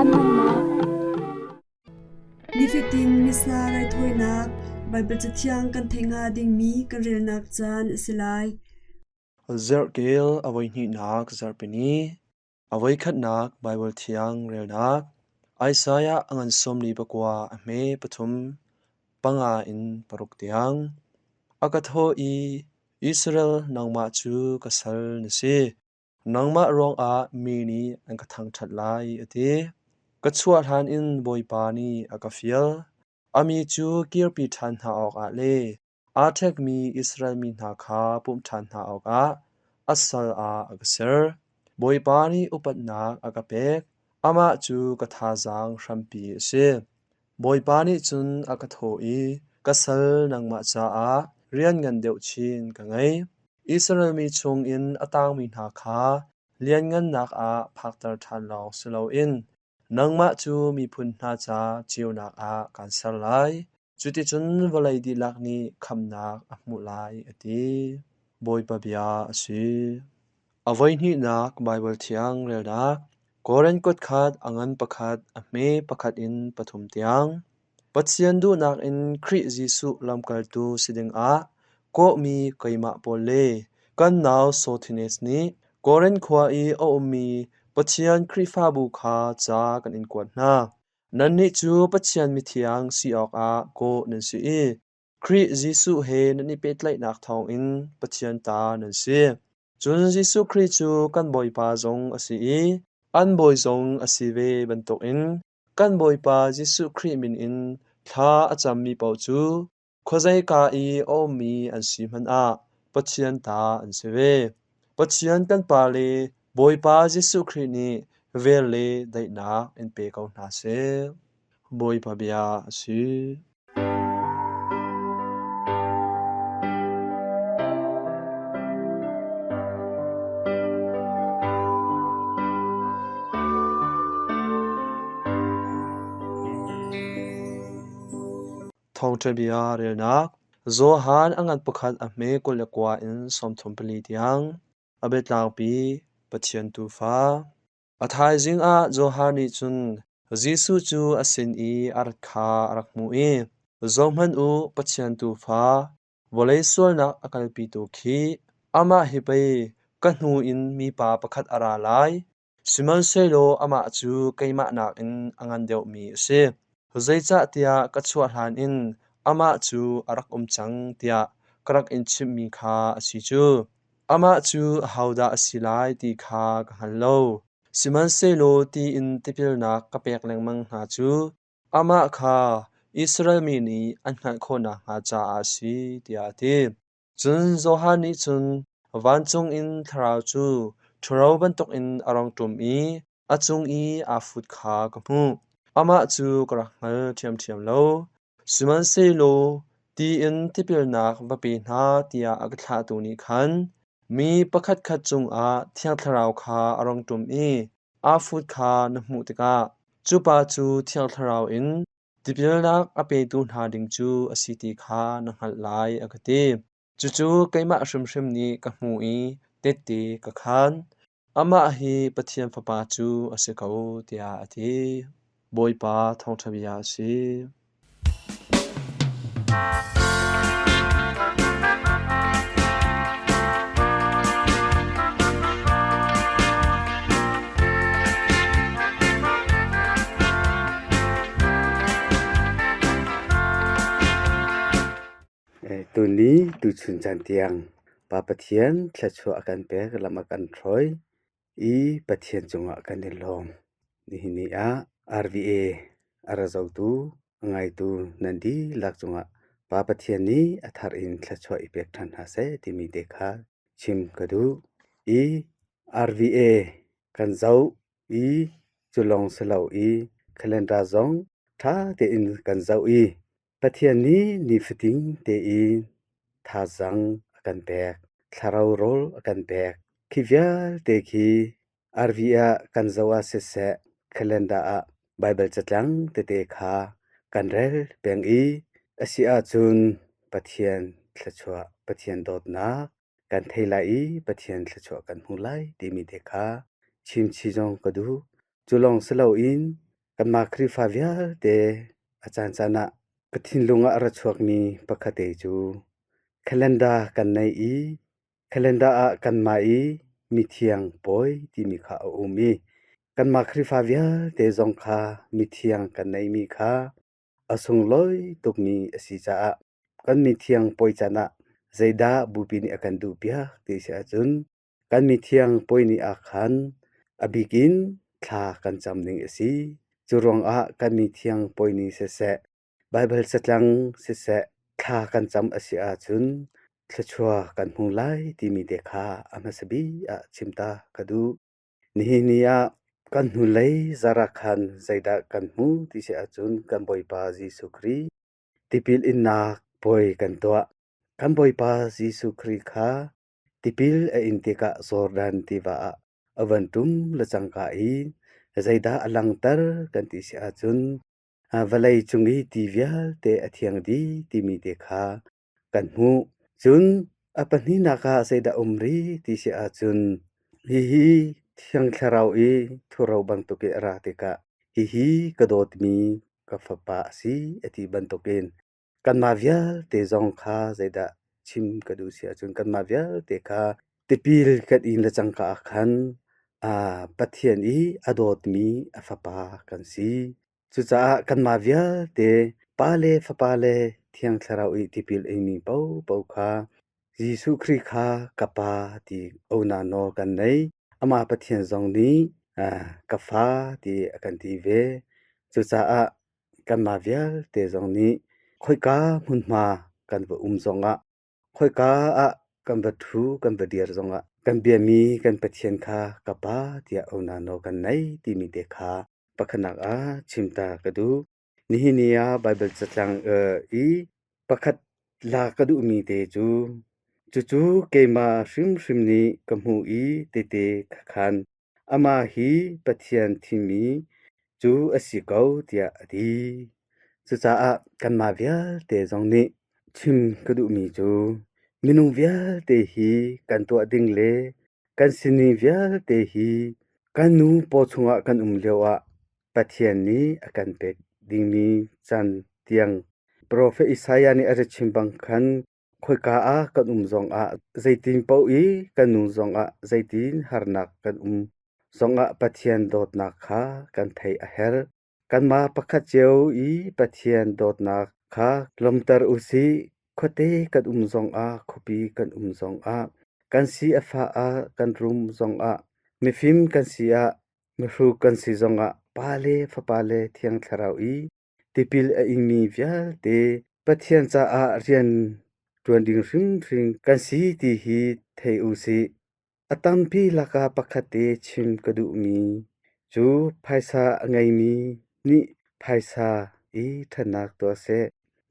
Caan hmannak. Nifatin Missa raithawinak Baibal Cathiang kan theih hnga dingmi kan relnak caan a si lai. Zarhkel a voihnihnak zarhpini, a voikhatnak Baibal Thiang relnak, Isaiah a ngan 49 a hme pathum, panga in paruk tiang. A ka thawh i, Israel nangmah cu ka sal na si. Nangmah ruangah mi nih an ka thangṭhat lai, a ti. Ka chuah hlan in Bawipa nih a ka fial. A mi cu kirpi ṭhan hna awkah le aa ṭhekmi Israel mi hna kha pumh ṭhan hna awkah a sal ah a ka ser. Bawipa nih upatnak a ka pek, amah cu ka thazaang hrampi a si. Bawipa nih cun a ka thawh i, Ka sal nangmah caah rian ngan deuh chin ka ngei. Israel mi chungin a tangmi hna kha lianngannak ah phakter ṭhan lawng si loin nangmah cu miphun hna ca ceunak ah kaan ser lai. Cuticun vawlei dihlak nih khamhnak a hmuh lai, a ti. Bawipa bia a si. A voihnihnak Baibal Thiang relnak Korin kutkhat a ngan pakhat a hme pakhat in pathum tiang. Pathian duhnak in Khrih Jesuh lamkaltu si dingah kawhmi keimah pawl le kan nau Sothenes nih Korin khua i a ummi Pathian Khrihfabu kha ca kan in kuat hna. Nannih cu Pathian mithiang si awkah kawh nan si i Khrih Jesuh he nan i pehtlaihnak thawngin Pathian ta nan si. Cun Jesuh Khrih cu kan Bawipa zong a si i an Bawi zong a si ve bantukin kan Bawipa Jesuh Khrih min in thla a cammi paoh cu khuazeika i a ummi an si hmanh ah Pathian ta an si ve. Pathian kan Pa le Bawipa Jesuh Khrih nih vel le daihnak in pe ko hna seh. Bawipa bia a si. Thawngṭha bia relnak Johan a ngan pakhat a hme 29 in 34 tiang a biatlangpi Pathian Tuufa. A thaizing ah Johan nih cun Jesuh cu a sin i a rat kha a rak hmuh i, Zohhmanh u, Pathian Tuufa, vawlei sualnak a kalpitu khi, amah hi pei ka hnu in mipa pakhat a ra lai, Sihmanhsehlaw amah cu keimah nakin a ngan deuhmi a si. Zeicahtiah ka chuah hlan in amah cu a rak um cang tiah ka rak in chimhmi kha a si cu. Amah cu ahodah a si lai ti kha ka hngal lo. Sihmanhsehlaw ti in tipilnak ka pek lengmang hna cu amah kha Israel mi nih an hngalh khawh nakhnga caah a si, tiah a ti. Cun Johan nih cun vancung in Thlarau cu ṭhuro bantukin a rung ṭum i a cung i aa fut kha ka hmuh. Amah cu ka rak hngal ṭhiamṭhiam lo. Sihmanhsehlaw ti in tipilnak va pe hna tiah a ka thlahtu nih khan mi pakhatkhat cungah Thiang Thlarau kha a rung ṭum i aa fut kha na hmuh tikah cu pa cu Thiang Thlarau in Tipilnak a petu hna ding cu a si ti kha na hngalh lai, a ka ti. Cucu keimah hrimhrim nih ka hmuh i tehte ka khaan. Amah hi Pathian Fapa cu a si ko, tiah a ti. Bawipa thawngṭha bia a si. Tuni tuchun caan tiang Pa Pathian thluachuah a kan pek, lam a kan hruai i Pathian cungah kan i lawm. Nihin ni ah RVA a ra zotu, a ngaitu nan dihlak cungah Pa Pathian nih a thar in thluachuah i pek ṭhan hna seh timi te kha chim ka duh. I RVA kan zoh i cu lawng si lo i calendar zong ṭha tein kan zoh i Pathian nih nifatin tein thazaang a kan pek, thlarau rawl a kan pek. Khi vialte khi RV ah kan zoh ah siseh, calendar ah Baibal catlang tete kha kan rel peng i a si ahcun Pathian thluachuah, Pathian dawtnak kan thei lai i Pathian thluachuah kan hmu lai timi te kha chimchih zong ka duh. Cu lawng si loin Kanmah Khrihfa vialte a caancaan ah ka thinlung ah a ra chuakmi pakhat te cu calendar kan nei i calendar ah kanmah i mithiang pawi timi kha a um i kanmah Khrihfa vialte zong kha mithiang kan neimi kha a sunglawi tukmi a si caah kan mithiang puai caan ah zeidah Bupi nih a kan duhpiak ti si ahcun kan mithiang puai ni ah khan a bik in thla kan cam ding a si. Cu ruangah kan mithiang puai ni siseh, Baibal catlang siseh, thla kan cam a si ahcun thluachuah kan hmu lai timi te kha a hmasa bik ah chim ta ka duh. Nihin ni ah kan hnulei zarh ah khan zeidah kan hmuh ti si ahcun kan Bawipa Jesuh Khrih tipil innak puai kan tuah. Kan Bawipa Jesuh Khrih kha tipil a in tikah Jordan tiva ah a van ṭum le cangka i zeidah a langhter kan ti si ahcun vawlei cung i ti vialte a thiang dih timi te kha kan hmuh. Cun a pahnihnak ah zeidah um rih ti si ahcun hihi Thiang Thlarau i thuro bantuk i a ra tikah hihi ka dawtmi ka fapa a si a ti bantukin kanmah vialte zong kha zeidah chim ka duh si ahcun kanmah vialte kha tipil kan in le cangka ah khan Pathian i a dawtmi a fapa kan si. Cucaah kanmah vialte Pa le Fapa le Thiang Thlarau i tipil a inmi paohpaoh kha Jesuh Khrih kha ka Pa ti aunak nawl kan nei. Amah Pathian zong nih ka fa ti a kan ti ve. Cucaah kanmah vialte zong nih khoika hmunhma kan va um zongah khoika ah kan va ṭhu kan va dir zongah kan biami kan Pathian kha ka Pa tiah aunak nawl kan nei timi te kha Pakhatnak ah chim ta ka duh. Nihin ni ah Baibal catlang i pakhat lak ka duhmi te cu, cucu keimah hrimhrim nih ka hmuh i tehte ka khan. Amah hi Pathian thimmi cu a si ko tiah a ti. Cucaah kanmah vialte zong nih chim ka duhmi cu minung vialte hi kan tuah ding le kan sining vialte hi kan nu paw chungah kan um lioah Pathian nih a kan pek dingmi caan tiang Profet Isaiah nih a ra chim bang khan khoika ah kan um zongah zeitin paoh i kan nun zongah zeitin harnak kan um zongah Pathian dawtnak kha kan theih a herh. Kanmah pakhat cio i Pathian dawtnak kha lawmter u sih. Khuate kan um zongah, khuapi kan um zongah, kan si a fah ah, kan rum zongah, mifim kan si ah, mihruk kan si zongah Pa le Fapa le Thiang Thlarau i tipil a ingmi vialte Pathian caah rian ṭuan ding hrimhrim kan si ti hi thei u sih. A tampi lakah pakhat te chim ka duhmi cu phaisa a ngeimi nih phaisa i ṭhatnak tuah seh.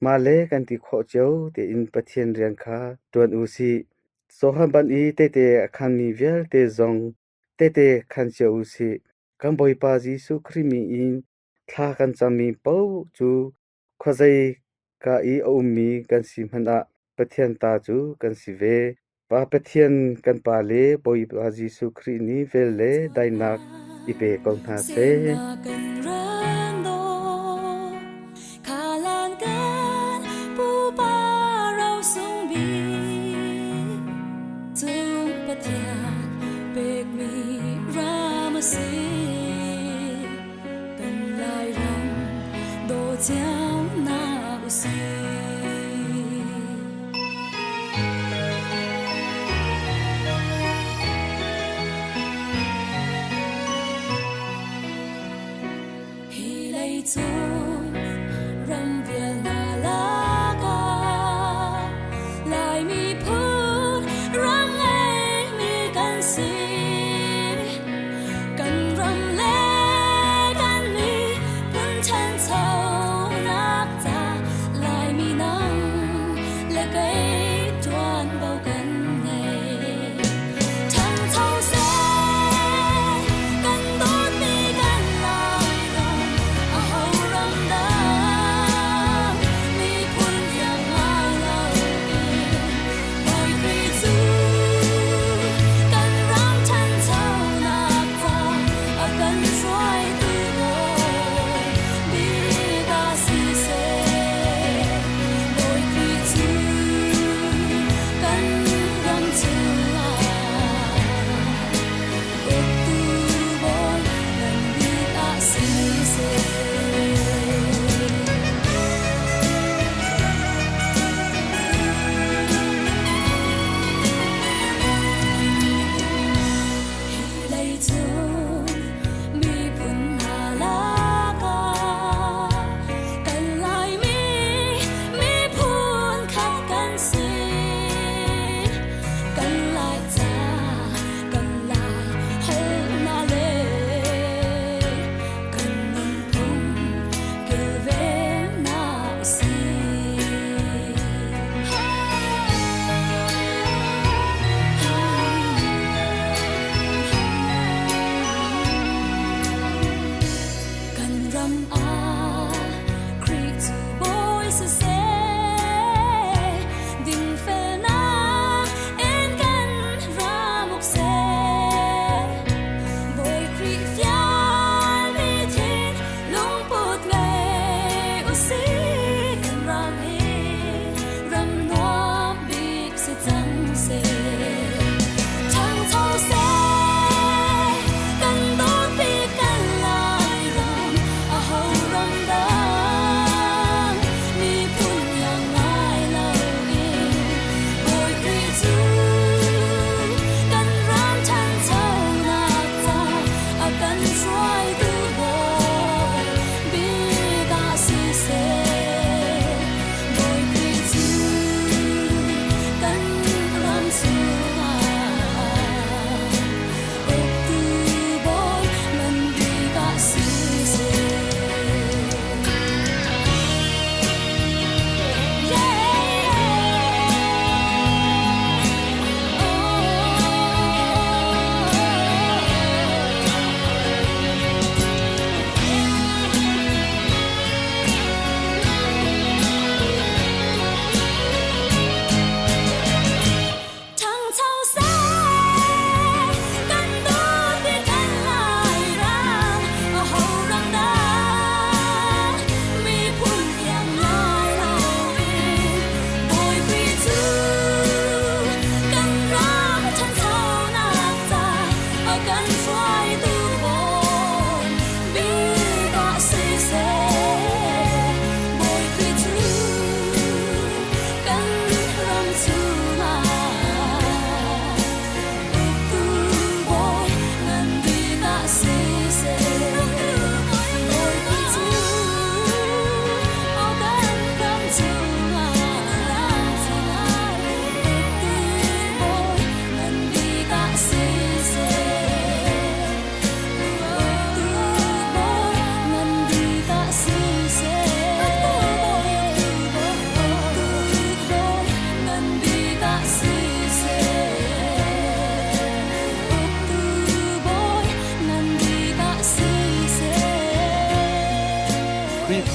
Mah le kan ti khawh cio tein Pathian rian kha ṭuan u sih. Johan ban i tehte a khanmi vialte zong tehte khan cio u sih. Kan Bawipa Jesuh Khrih min in thla kan cammi paoh cu khuazei ka i a ummi kan si hmanh ah Pathian ta cu kan si ve. Pa Pathian kan Pa le Bawipa Jesuh Khrih nih vel le daihnak i pe ko hna seh. Kan Lairam daw cio na usih. Hi leicung ram vial hna lakah Lai miphun ram ngeimi kan si. Kan ram le kan miphun ṭhanchonak ca Laimi nang le kei ṭuanvo kan ngei. Ṭhangcho seh kan dawtmi kan Lairam, aho ram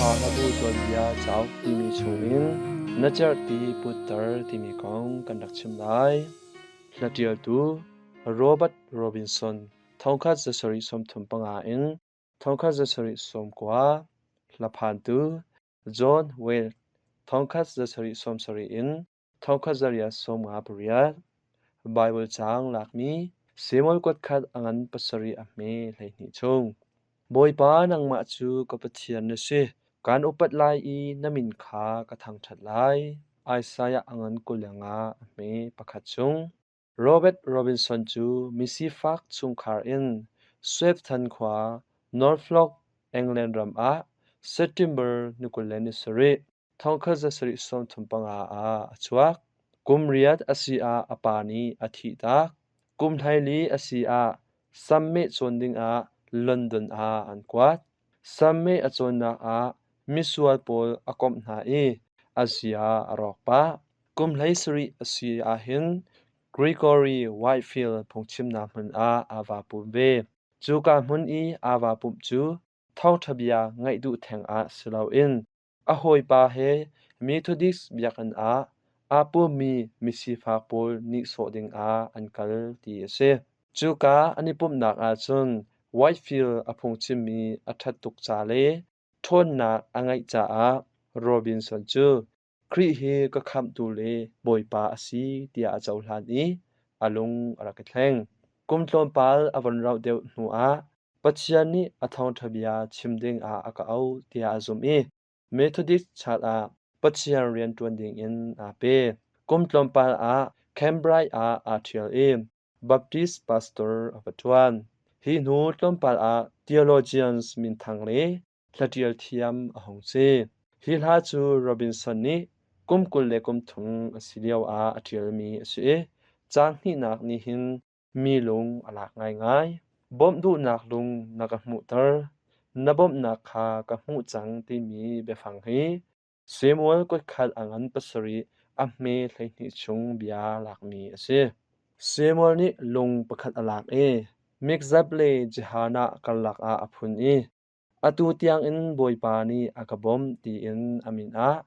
Hakha Hlabu Tuanbia Cauk timi chungin Na Cerhti Putter timi kong kan rak chim lai. Hlaṭialtu Robert Robinson thongkhat zasarih 35 in thongkhat zasarih 90, hlaphantu John Wade thongkhat zasarih 70 in thongkhat zariat 58. Baibal caang lakmi Samuel kuatkhat a ngan pasarih a hme 12 chung. Bawipa nangmah cu ka Pathian na si. Kaan upat lai i na min kha ka thangṭhat lai. Isaiah a ngan 25 a hme pakhat chung. Robert Robinson cu misifak chungkhar in Swepton khua, Norfolk, England ram ah September ni 27, 1735 ah a chuak. Kum riat a si ah a pa nih a thihtak. Kum 14 a si ah sammeh cawn dingah London ah an kuat. Sammeh a cawnnak ah misual pawl a komh hna i a zia a rawk pah. Kum 17 a si ahhin Gregory Whitefield phungchimnak hmun ah aa vaa pum ve. Cuka hmun i aa vaa pumh cu thawngṭha bia ngaih duh theng ah si loin a hawipa he Methodist biakinn ah aa pummi misifak pawl nihsawh dingah an kal ti a si. Cuka an i pumhnak ahcun Whitefield a phungchimmi a ṭhat tuk ca le ṭhawnnak a ngeih caah Robinson cu Khrih hi ka khamhtu le Bawipa a si tiah a cohlan i a lung a rak i thleng. Kum tlawmpal a von rauh deuh hnuah Pathian nih a thawngṭha bia chim dingah a ka auh tiah a zumh i Methodist Church ah Pathian rian ṭuan dingin aa pe. Kum tlawmpal ah Cambridge ah aa ṭhial i Baptist pastor a va ṭuan. Hi hnu tlawmpal ah theologians minthang le hlaṭial thiam a hung si. Hi hla cu Robinson nih kum 23 a si lioah a ṭialmi a si i caang hnihnak nih hin mi lung a lak ngaingai. Bawmh duhnak lung na ka hmuhter. Na bawmhnak kha ka hmuh cang timi biafang hi Samuel kutkhat a ngan pasarih a hme 12 chung bia lakmi a si. Samuel nih lung pakhat a lak i Mikzab le Jehanah karlak ah a phun i atu tiangin Bawipa nih a ka bawmh tiin a min ah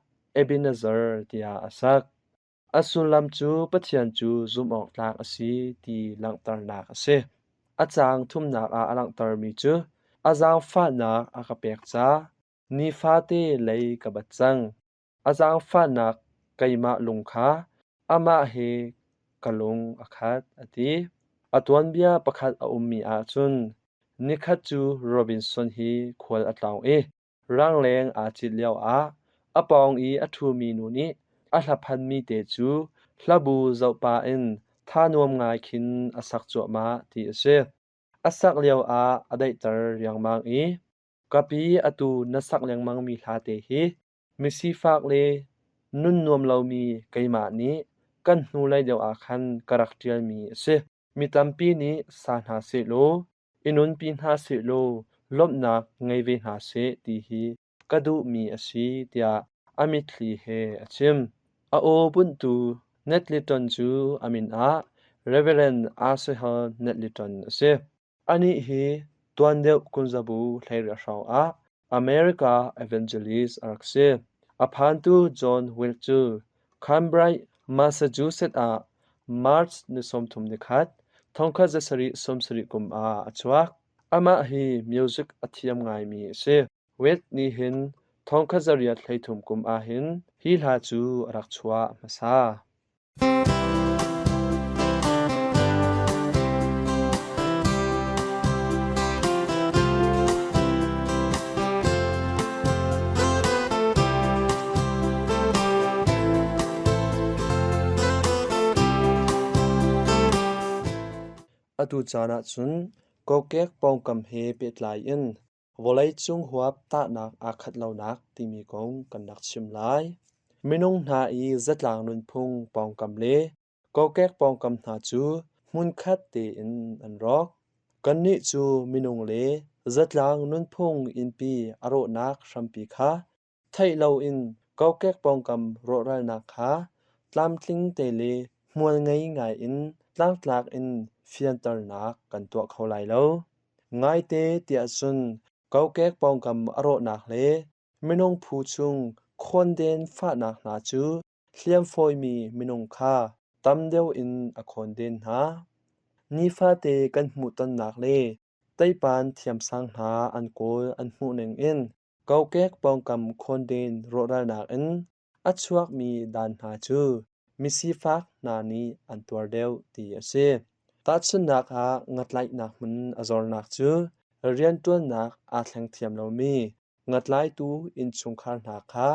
Ebenezer tiah a sak. A sullam cu Pathian cu zumhawktlak a si ti langhternak a si. A caang thumnak ah a langhtermi cu a zaangfahnak a ka pek ca nifate lei ka bat cang. A zaangfahnak keimah lung kha amah he ka lung a khat a ti. A tuanbia pakhat a ummi ahcun nikhat cu Robinson hi khual a tlawng i Rangleng aa cit lioah a pawng i a ṭhumi nu nih a hlaphanmi te cu hlabu zoh pah in tha nuam ngai khin a sak cuahmah ti a si. A sak lioah a daihter riangmang i, "Ka pi, atu na sak lengmangmi hla te hi misifak le nun nuam lomi keimah nih kan hnulei deuh ah khan ka rak ṭialmi a si. Mi tampi nih sa hna sehlaw i nunpi hna sehlaw lawmhnak ngei ve hna seh ti hi ka duhmi a si tiah a mitthli he a chim. A aw bunhtu Ned Litton cu a min ah Reverend Asahel Ned Litton a si. Anih hi tuan deuh kunzabu 18 hrawng ah America evangelist a rak si. A phantu John Wilk cu Cambridge, Massachusetts ah March ni 31, 1770 kum ah a chuak. Amah hi music a thiam ngaimi a si. Wade nih hin 1833 kum ahhin hi hla cu a rak chuah hmasa. Atu caan ahcun kokek pawngkam he pehtlai in vawleicung huap tahnak aa khat lonak timi kong kan rak chim lai. Minung hna i zatlang nunphung pawngkam le Kokek pawngkam hna cu hmunkhat tein an rawk. Kannih cu minung le zatlang nunphung innpi a rawhnak hrampi kha theih loin kokek pawngkam rawhralnak kha tlamtling te le hmual ngei ngaiin tlangtlak in fianternak kan tuah kho lai lo. Ngaite tiah cun kokek pawngkam a rawhnak le Minung phu chung khawnden fahnak hna cu hliamfawimi minung kha tam deuh in a khawnden hna. Nifate kan hmuhtonnak le teipan thiamsang hna an kawl an hmuh ningin kokek pawngkam khawnden rawhralnak in a chuakmi dan hna cu misifak hna nih an tuar deuh ti a si. Tahchunhnak ah ngatlaihnak hmun a zornak cu rianṭuannak aa thleng thiam lomi ngatlaitu innchungkhar hna kha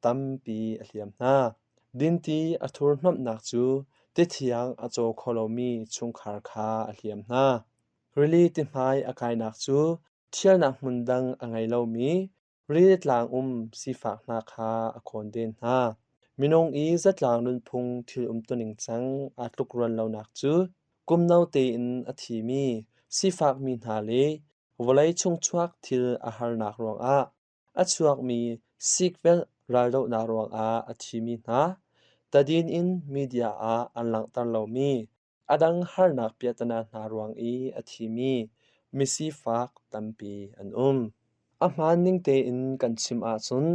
tampi a hliam hna. Dinti a thurhnomhnak cu tithiang a caw kho lomi chungkhar kha a hliam hna. Rili tihmai a kainak cu ṭhialnak hmun dang a ngei lomi rili tlang um sifak hna kha a khawnden hna. Minung i zatlang nunphung thil umtuning cang aa tlukruan lonak cu kum no tein a thimi sifakmi hna le Vawlei chungchuak thil a harnak ruangah a chuakmi sikvelh raldohnak ruangah a thimi hna, tadin in media ah an langhter lomi a dang harnak piahtana hna ruang i a thimi misifak tampi an um. A hmaan ning tein kan chim ahcun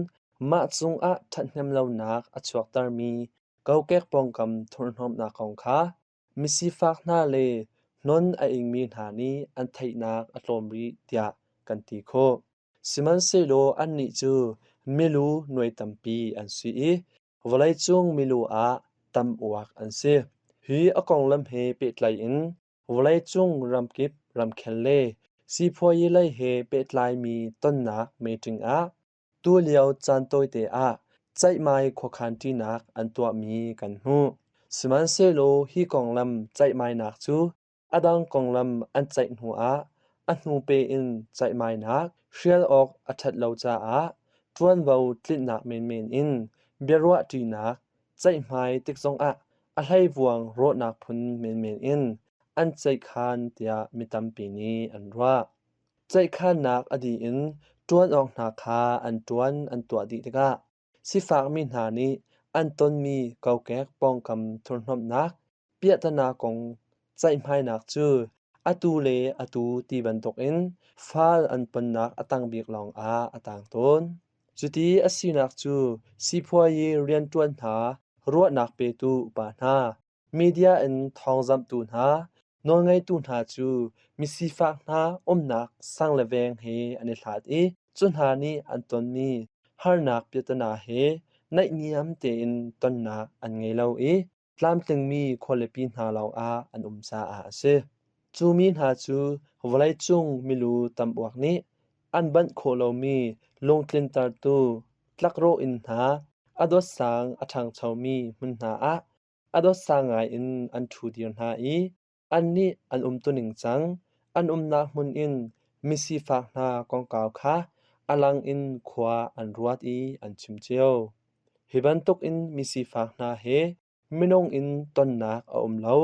mah cungah ṭhathnem lonak a chuaktermi kokek pawngkam thurhhnawmhnak kong kha Misifak hna le hnon a ingmi hna nih an theihnak a tlawm rih tiah kan ti khawh. Sihmanhsehlaw annih cu milu nuai tampi an si i vawleicung milu ah tam uak an si. Hi a konglam he pehtlai in vawleicung ramkip ramkhel le sipuazi lei he pehtlaimi tonnak meeting ah Tulio caan tawite ah ceihmai khuakhanṭinak an tuahmi kan hmuh. Sihmanhsehlaw hi konglam ceihmainak cu a dang konglam an ceih hnuah a hnupe in ceihmainak hrial awk a ṭhat lo caah ṭuanvo tlinhnak menmen in biaruahṭinak ceihmai tik zongah a hleivuang rawhnak phun menmen in an ceihkhan tiah mi tampi nih an ruah. Ceihkhannak a dih in ṭuan awk hna kha an ṭuan an tuah dih tikah sifakmi hna nih an tonmi kokek pawngkam thurhnomhnak piahtana kong ceihmainak cu atu le atu ti bantukin fal an ponnak a tang bik lawngah a tang tawn. Cuti a sinak cu sipuayi rianṭuan hna, ruahnak petu upa hna, Media in thawngzamhtu hna, nawlngeitu hna cu misifak hna umnak sang le veng he an i hlat i cu hna nih an tonmi harnak piahtana he naihniam tein tonnak an ngei lo i tlamtlingmi khualipi hna lawngah an um caah a si. Cu mi hna cu vawleicung milu tam uak nih an banh khawh lomi lungtlintertu tlakrawh inn hna, a dawtsang a ṭhangchomi hmun hna ah a dawtsang ngai in an ṭhu dir hna i annih an umtuning cang, an umnak hmun in misifak hna kongkau kha a lang in khua an ruat i an chim cio. Hi bantukin misifak hna he minung in tonnak a um lo,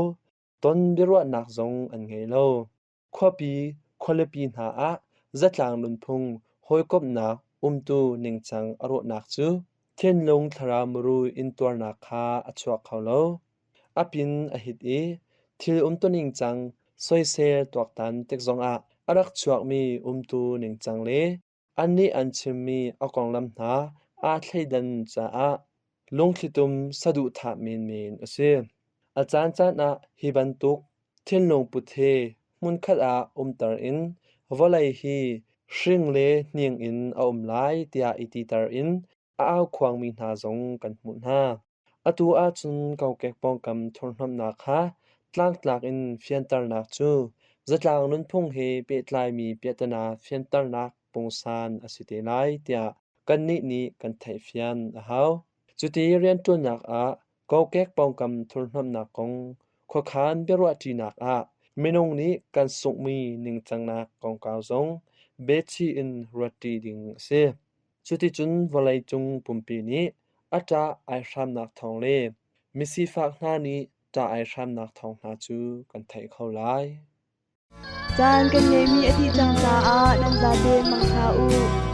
ton biaruahnak zong an ngei lo. Khuapi, khualipi hna ah zatlang nunphung hawikomhnak umtu ningcang a rawhnak cu thinlung thlarau muru intuarnak kha a chuak kho lo. A pin a hit i thil umtu ningcang soisel tuaktan tik zongah a rak chuakmi umtu ningcang le Annih an chimmi a konglam hna aa thleidan caah lungthlitum saduhthah menmen a si. A caancaan ah hi bantuk thinlung put he hmunkhat ah umter in vawlei hi hring le hning in a um lai tiah i titer in a aukhuangmi hna zong kan hmuh hna. Atu ahcun kokek pawngkam thurhnomhnak kha tlangtlak in fianternak cu zatlang nunphung he pehtlaimi piahtana fianternak pungsan a si te lai tiah kannih nih kan theihfian a hau. Cuti rianṭuannak ah kokek pawngkam thurhnomhnak kong khuakhan biaruahṭinak ah minung nih kan sunghmi ningcangnak kongkau zong betchih in ruatṭi ding a si. Cuticun vawleicung pumpi nih a ṭah ai hramnak thawng le misifak hna nih ṭah ai hramnak thawng hna cu kan theih kho lai. Caan kan ngeihmi a dih cang caah nan zaten mang hlah u.